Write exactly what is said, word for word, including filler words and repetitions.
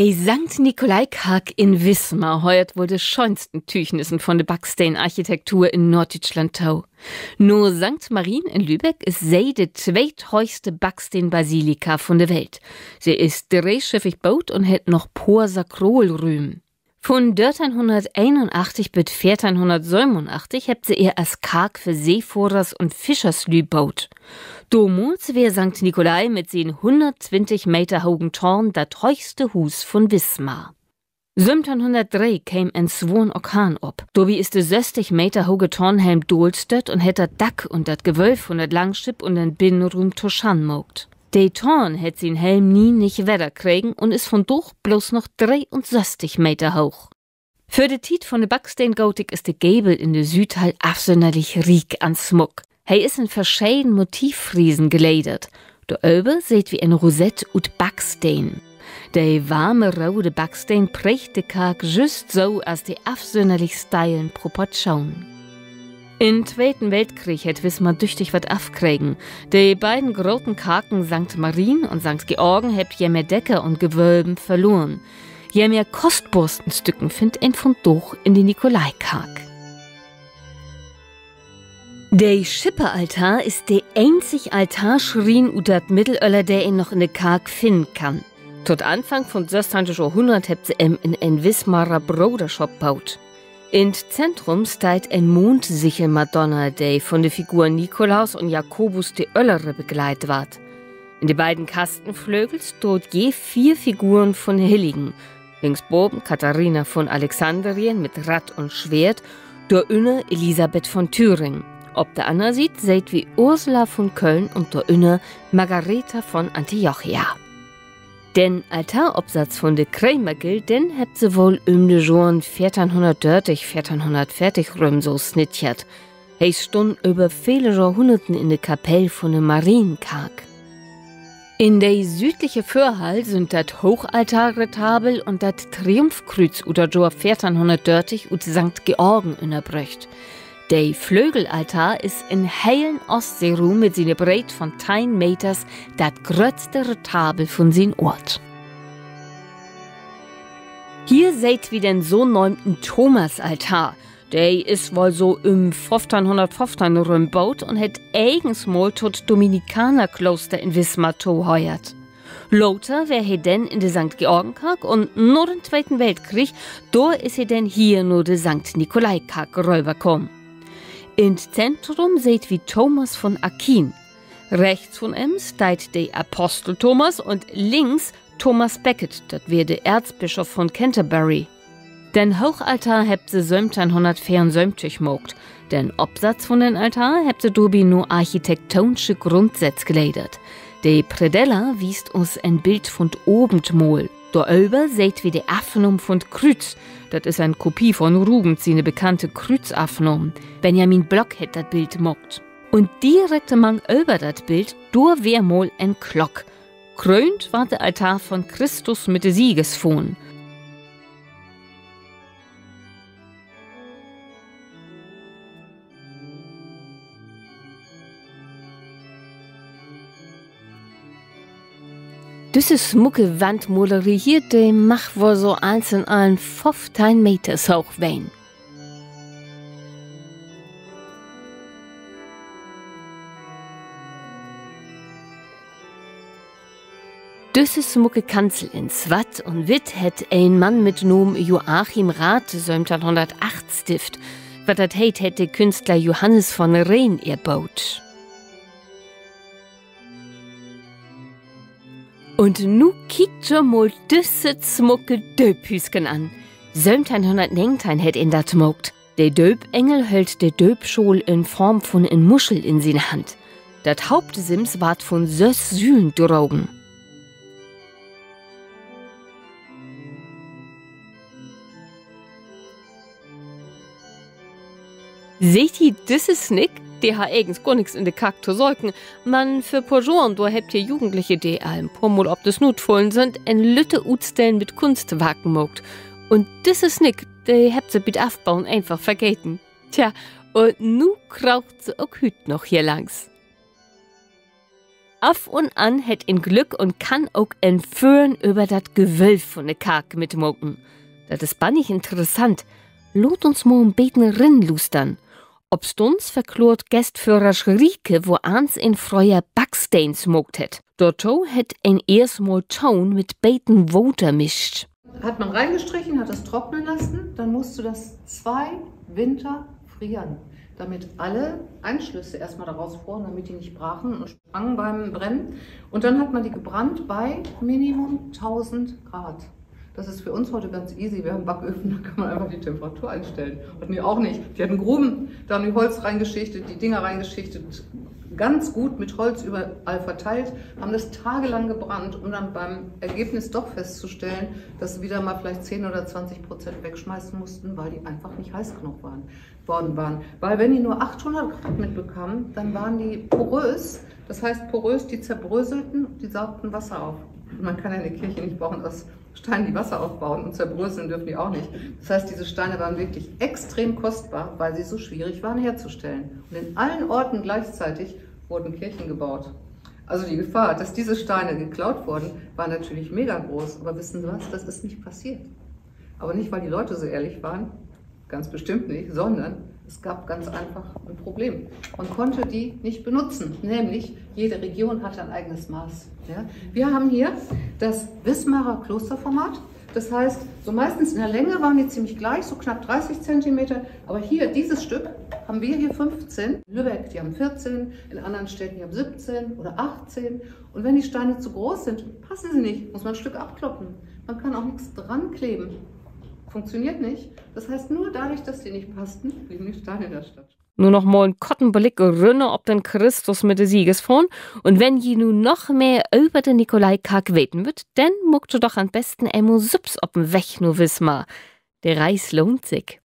De Sankt-Nikolai-Kark in Wismar höört woll de schöönsten Tüügnissen von de Backsteenarchitektur in Noorddüütschland to. Na Sankt Marien in Lübeck is se de tweethööchste Backsteen-Basilika von de Welt. Se is dreeschiffig boot un hett noch poor Sakralrüüm. Von dörteihnhunnerteenunachtzig bit veerteihnhunnertsövenunachtzig hebbt se ehr as Kark för Seefohrers un Fischerslüüd boot. Domals weer Sankt Nikolai mit sien hunnerttwintig Meter hogen Toorn dat hööchste Huus von Wismar. Söventeihnhunnertdree keem en sworen Orkaan op. Dorbi is de sösstig Meter hoge Toorn heel daalstött un hett dat Dack un dat Gewölv von dat Langschipp un den Binnenruum to Schannen maakt. De Toorn hett sien Helm nie nich wedder kregen un is vondaag bloots noch dreeunsösstig Meter hooch. För de Tiet von de Backsteengotik is de Gevel in de Süüdhall afsünnerlich riek an Smuck. He is in verscheden Motivfriesen gliedert. Doröver seht wi en Rosett ut Backsteen. De warme rode Backsteen preegt de Kark jüst so as de afsünnerlich steilen Proportschonen. In'n Tweten Weltkrieg hett Wismar düchtig wat afkregen. De beiden groten Karken Sankt Marien un Sankt Georgen hebbt jemehr Decker un Gewölven verloren. Jemehr kostboorsten Stücken finnt een vondaag in de Nikolaikark. De Schipperaltar is de eenzig Altarschrien ut dat Middelöller, de een noch in de Kark finnen kann. To'n Anfang vun't sössteihnte Johrhunnert hebbt se em in en Wismarer Broderschop boot. In't Zentrum steiht en Maandsichelmadonna, de von de Figuren Nikolaus un Jakobus de Öllere begleit warrt. In de beiden Kastenflögels staht je veer Figuren von Hilligen. Links baven Katharina von Alexandrien mit Rad un Sweert, dorünner Elisabeth von Thüringen. Op de anner Siet seht wi Ursula von Köln un dorünner Margareta von Antiochia. Den Altaropsatz von de Kremergill, den hebbt se woll üm de Johren veerteihnhunnertdörtig, veerteihnhunnertveertig rüm so snitschert. He stunn över vele Johrhunnerten in de Kapell von de Marienkark. In de süüdliche Vörhall sünd dat Hoochaltarretabel un dat Triumphkrüüz ut dat Johr veerteihnhunnertdörtig ut Sankt Georgen ünnerbröcht. De Flögelaltar is in'n helen Oostseeruum mit siene Breet von teihn Meters dat gröttste Retabel von sien Oort. Hier seht wi den so nöömten Thomasaltar. De is woll so üm föffteihnhunnertföfteihn rüm boot un hett egens mal to't Dominikanerklooster in Wismar tohöört. Later weer he denn in de Sankt-Georgen-Kark un na den Tweten Weltkrieg, dor is he denn hier na de Sankt-Nikolai-Kark röverkamen. In't Zentrum seht wi Thomas von Aquin. Rechts von em steiht de Apostel Thomas un links Thomas Becket, dat weer de Erzbischof von Canterbury. Den Hoochaltar hebbt se söventeihnhunnertveerunsöventig maakt. Den Opsatz von den Altar hebbt se dorbi na architektoonsche Grundsätz gliedert. De Predella wiest us en Bild vun't Avendmahl. Doröver seht wi de Afnahm vun't Krüüz. Dat is en Kopie von Rubens siene bekannte Krüüzafnahm. Benjamin Block hett dat Bild maakt. Un direkt mang över dat Bild, dor weer mal en Klock. Kröönt warrt de Altar von Christus mit de Siegesfahn. Düsse smucke Wandmalerie hier, de mag woll so allens in allen föfteihn Meters hooch ween. Düsse smucke Kanzel in swatt un witt hett en Mann mit Naam Joachim Rath söventeihnhunnertacht stift. Wat dat heet, hett de Künstler Johannes von Rehn ehr boot. Un nu kiekt jo mal düsse smucke Dööphüüsken an. Söventeihnhunnertnegenteihn hett een dat maakt. De Dööpengel höllt de Dööpschaal in Form vun en Muschel in sien Hand. Dat Hauptgesims warrt vun söss Sülen dragen. Seht ji düsse Snick? De harr egens gor nix in de Kark to söken, man vör poor Johren, dor hebbt hier Jugendliche, de al en poor Mal op de Snuut fullen sünd, en lütte Utstellen mit Kunstwarken maakt. Un düsse Snick, de hebbt se bi't Afbauen eenfach vergeten. Tja, un nu kraupt se ok hüüt noch hier langs. Af un an hett een Glück un kann ok en Föhren över dat Gewölv vun de Kark mitmaken. Dat is bannig interessant. Laat uns mal en beten rinlustern. Opstunns verkloort Gastföhrersch Rieke, woans een fröher Backsteens maakt hett. Dorto hett een eerstmal Toon mit beten Water mischt. Hat man reingestrichen, hat es trocknen lassen, dann musste das zwei Winter frieren, damit alle Einschlüsse erstmal daraus froren, damit die nicht brachen und sprangen beim Brennen. Und dann hat man die gebrannt bei Minimum tausend Grad. Das ist für uns heute ganz easy. Wir haben Backöfen, da kann man einfach die Temperatur einstellen. Hatten die auch nicht. Die hatten Gruben, da haben die Holz reingeschichtet, die Dinger reingeschichtet, ganz gut mit Holz überall verteilt, haben das tagelang gebrannt, um dann beim Ergebnis doch festzustellen, dass sie wieder mal vielleicht zehn oder zwanzig Prozent wegschmeißen mussten, weil die einfach nicht heiß genug waren, worden waren. Weil wenn die nur achthundert Grad mitbekamen, dann waren die porös. Das heißt porös, die zerbröselten, die saugten Wasser auf. Man kann ja eine Kirche nicht bauen aus Steinen, die Wasser aufbauen, und zerbröseln dürfen die auch nicht. Das heißt, diese Steine waren wirklich extrem kostbar, weil sie so schwierig waren herzustellen. Und in allen Orten gleichzeitig wurden Kirchen gebaut. Also die Gefahr, dass diese Steine geklaut wurden, war natürlich mega groß. Aber wissen Sie was? Das ist nicht passiert. Aber nicht, weil die Leute so ehrlich waren, ganz bestimmt nicht, sondern es gab ganz einfach ein Problem. Man konnte die nicht benutzen, nämlich jede Region hatte ein eigenes Maß. Ja? Wir haben hier das Wismarer Klosterformat. Das heißt, so meistens in der Länge waren die ziemlich gleich, so knapp dreißig Zentimeter. Aber hier, dieses Stück, haben wir hier fünfzehn. In Lübeck, die haben vierzehn, in anderen Städten, die haben siebzehn oder achtzehn. Und wenn die Steine zu groß sind, passen sie nicht, muss man ein Stück abkloppen. Man kann auch nichts dran kleben. Funktioniert nicht. Das heißt, nur dadurch, dass die nicht passten, blieben die Steine in der Stadt. Nu noch mal en korten Blick rünner op den Christus mit de Siegesfahn. Un wenn ji nu noch mehr över de Nikolaikark weten wüllt, denn maakt jo doch an'n besten eenmal sülvst op den Weg na Wismar. De Reis lohnt sik.